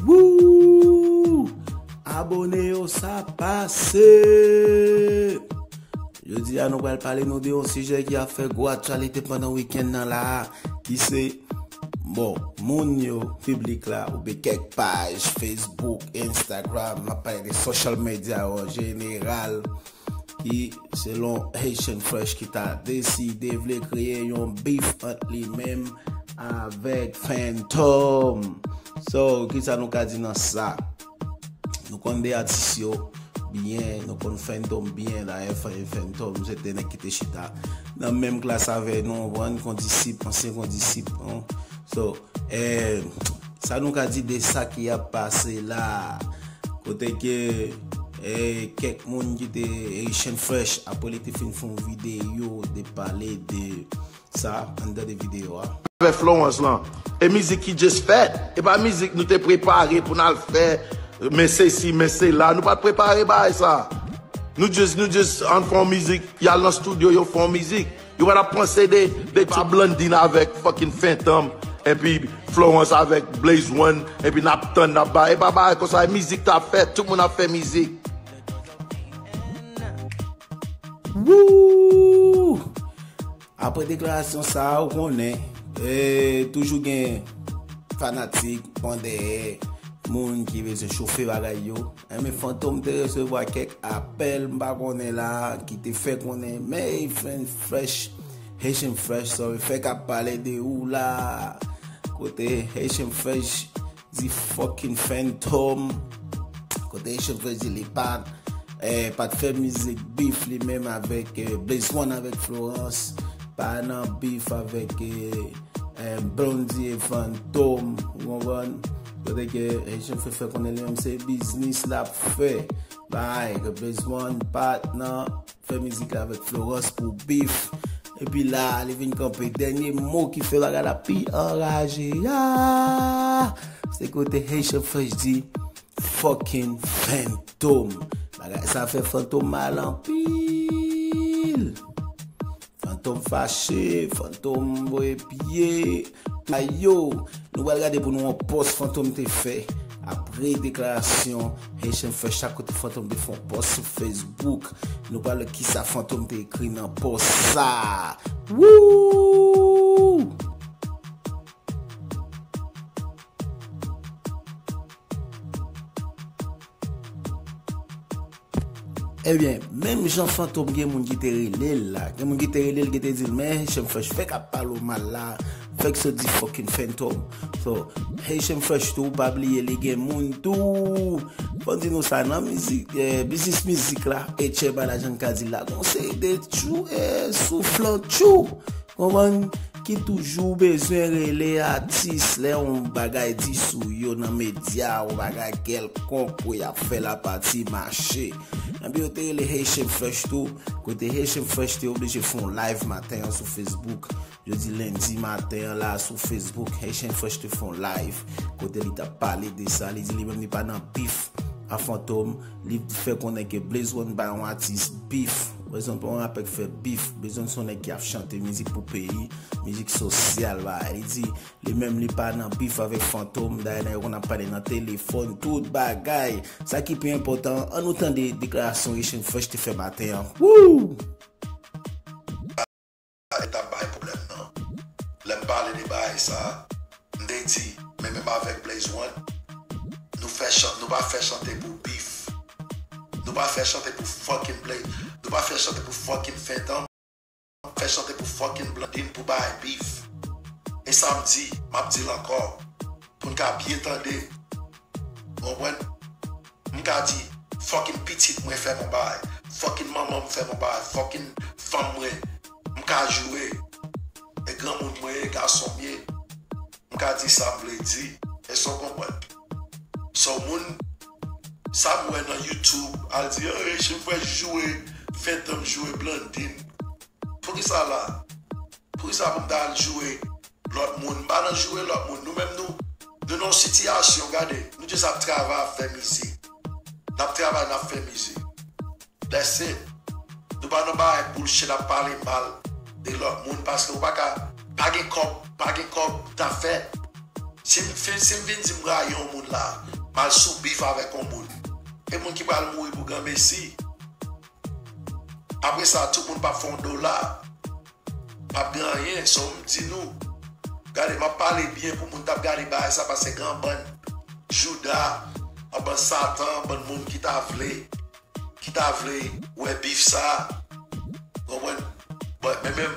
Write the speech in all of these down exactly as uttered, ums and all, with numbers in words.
Woo! Abone yo, sa pase! Jodi a nou pral pale nou de yon sijè ki ap fè gwo aktyalite pandan wikenn nan la, ki se, bon, moun yo, piblik la, oubyen kèk paj Facebook, Instagram, m ap pale de social media yo an jeneral, ki, selon Haitian Fresh, ki ta deside vle kreye yon beef ant li menm avèk Fantom. So, kisa nou ka di nan sa? Nou konn de atis yo byen, nou konn Fantom byen, dayè Fantom se te nèg ki te chita nan menm klas avè nou, konn kondisip, ansyen kondisip nou. So, eh, sa nou ka di de sa ki ap pase la? Kote ke, eh, kèk moun ki te Haitian Fresh, apre li te fin fè yon videyo de pale de sa, anndan de videyo a. Avè Florence lan. E mizik ki just fèt. E pa mizik nou te prepare pou n al fè, men sesi, men sela. Nou pa t prepare bagay sa. Nou just, nou just ann fè yon mizik, y al nan studio, yo fè yon mizik. Yo pa t ap panse de, de ti Blondine avèk fucking Fantom, epi Florence avèk Blaze One, epi n ap tann, n ap bay. E pa bagay konsa, e mizik t ap fèt, tout moun ap fè mizik. Woo! Apre deklarasyon sa a, ou konnen, eh, toujou gen fanatik, pran dèyè, moun ki bezwen chofe bagay yo. Enben, Fantom te resevwa kèk apèl, m pa konnen la, ki te fè konnen, men Haitian Fresh, Haitian Fresh, sorry, fèk ap pale de ou la. Kote Haitian Fresh di fucking Fantom. Kote Haitian Fresh di li pa, eh, pa t fè mizik beef li menm avèk, eh, Blaze One avèk Florence. Pa nan beef avèk, eh, eh, Blondie e Fantom. Ou konprann? Kote ke Haitian Fresh fè konnen li menm se biznis l ap fè. Bay, ke Blaze One pa t nan fè mizik la avèk Florence pou beef. Epi la, li vin kanpe. Dènye mo ki fè bagay la pi anraje a, se kote Haitian Fresh di fucking Fantom. Bagay sa fè Fantom mal anpil. Fantom fache, Fantom voye pye. Ayo, nou pral gade pou nou yon pòs Fantom te fè apre deklarasyon Haitian Fresh, sa kote Fantom te fè yon pòs sou Facebook. Nou pral wè kisa Fantom te ekri nan pòs sa. Woo! Ebyen, menm jan Fantom gen moun ki te rele l la, gen moun ki te rele l ki te di l, men Haitian Fresh fèk ap pale w mal la, fèk sot di fucking Fantom. So, Haitian Fresh tou, pa bliye li gen moun tou. Fò n di nou sa, nan mizik, eh, biznis mizik la, e tchè ba la jan n ka di la, gon seri de tchou, eh, souflan tchou. Konprann? Ki toujou bezwen rele atis lè yon bagay di sou yo nan medya, yon bagay kèlkonk pou y ap fè lapati mache. Enben, yo te rele Haitian Fresh tou, kote Haitian Fresh te oblije fè yon live maten an sou Facebook. Jodi lendi maten an la, sou Facebook, Haitian Fresh te fè yon live, kote li t ap pale de sa. Li di li menm li pa nan beef a Fantom. Li fè konnen ke Blaze One pa yon atis beef. Blaze One pa yon rapè k fè beef. Blaze One se yon nèg ki ap chante mizik pou peyi, mizik sosyal, bagay. Li di, li menm li pa nan beef avèk Fantom. Dayè, nèg yo konn ap pale nan telefòn, tout bagay. Sa ki pi enpòtan, ann nou tande deklarasyon Haitian Fresh te fè maten an. Woo! Sa e t ap bay pwoblèm nan. Lè m pale de bagay sa, m te di, men menm avèk Blaze One, nou fè chan-, nou pa fè chante pou beef. Nou pa fè chante pou fucking Blaze. Nou pa fè chante pou fucking Fantom. Nou fè chante pou fucking Blondine pou bay beef. E sa m di, m ap di l ankò. Pou n ka byen tande. Ou konprann? M ka di, fucking pitit mwen fè m yon bagay. Fucking manman m fè m yon bagay. Fucking fanm mwen. M ka joure. E granmoun mwen ye, gason m ye. M ka di sa m vle di. Èske w konprann? So moun, sa m wè nan YouTube, al di, "Hey, Haitian Fresh joure, Fantom joure Blondine." Poukisa la? Poukisa pou m ta al joure lòt moun? M pa nan joure lòt moun. Nou menm nou, nou nan yon sitiyasyon, gade, nou just ap travay, ap fè mizik. N ap travay, n ap fè mizik. That's it. Nou pa nan bagay bullshit ap pale mal de lòt moun paske ou pa ka, pa gen kòb, pa gen kòb ta fè. Si m, si m vin di m rayi yon moun la, m al sou bif avèk yon moun. E moun ki pral mouri pou granmesi. Apre sa, tout moun p ap fè yon dola. P ap gen anyen. So, m di nou, gade, m ap pale byen pou moun t ap gade bagay sa, paske gen yon bann jouda, yon bann satan, yon bann moun ki ta vle, ki ta vle wè bif sa. Konprann? Bon, men menm,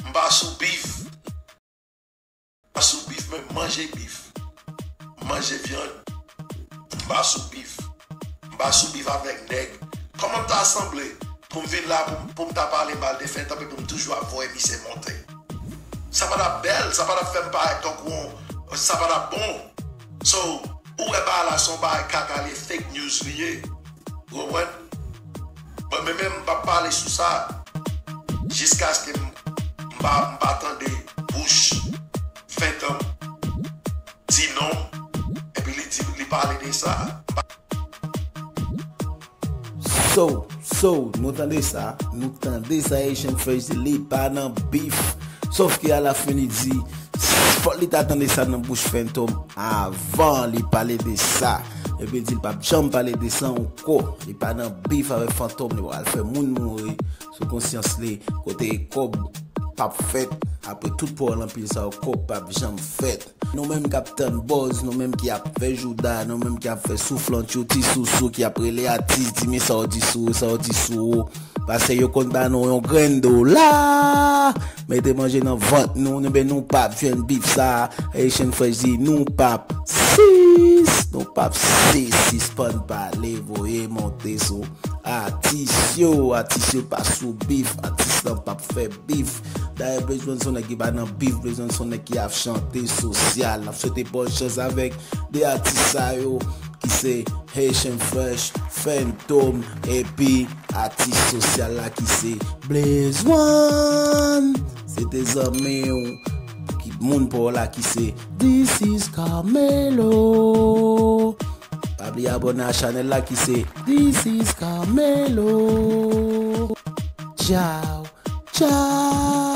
m pa sou bif. M pa sou bif, men m manje bif. M manje vyann. M pa sou bif. M pa sou bif avèk nèg. Kòman m ta sanble pou m vin la pou, pou m ta pale mal de Fentom epi m toujou ap voye misye monte? Sa pa t ap bèl, sa pa t ap fè m parèt tankou yon, sa pa t ap bon. So, ou wè bagay la se yon bagay kaka li ye, fake news li ye. Ou konprann? Bon, men menm m p ap pale sou sa jiskaske m, m pa, m pa tande bouch Fentom di non, epi li di, li pale de sa. M pa So, so, nou tande sa, nou tande sa, Haitian Fresh di, li pa nan bif. Sòf ke alafen li di, fòk li ta tande sa nan bouch Fentom avan li pale de sa. Epi li di l p ap janm pale de sa ankò. Li pa nan bif avèk Fentom, li pral fè moun mouri sou konsyans li, kote kòb p ap fèt, apre tout pawòl anpil sa yo, kòb p ap janm fèt. Nou menm k ap tann buzz, nou menm ki ap fè jouda, nou menm ki ap fè souflantyou, ti sousou ki ap rele atis, di men sa w di sou ou, sa w di sou ou. Paske yo konn ba nou yon grenn dola, mete manje nan vant nou, nou, ben, nou p ap jwenn bif sa. Haitian Fresh di, nou p ap sis, nou p ap sis, sispann pale, voye monte sou atis yo, atis yo pa sou bif, atis lan p ap fè bif. Dayè, Blaze One se yon nèg ki pa nan bif, Blaze One se yon nèg ki ap chante sosyal. N ap swete bòn chans avèk de atis sa yo, ki se Haitian Fresh, Fentom, epi atis sosyal la ki se Blaze One. Se te zanmi w, ki moun pa w la ki se This is Carmelo. Pa bliye abòne a chanèl la ki se This is Carmelo. Ciao, ciao.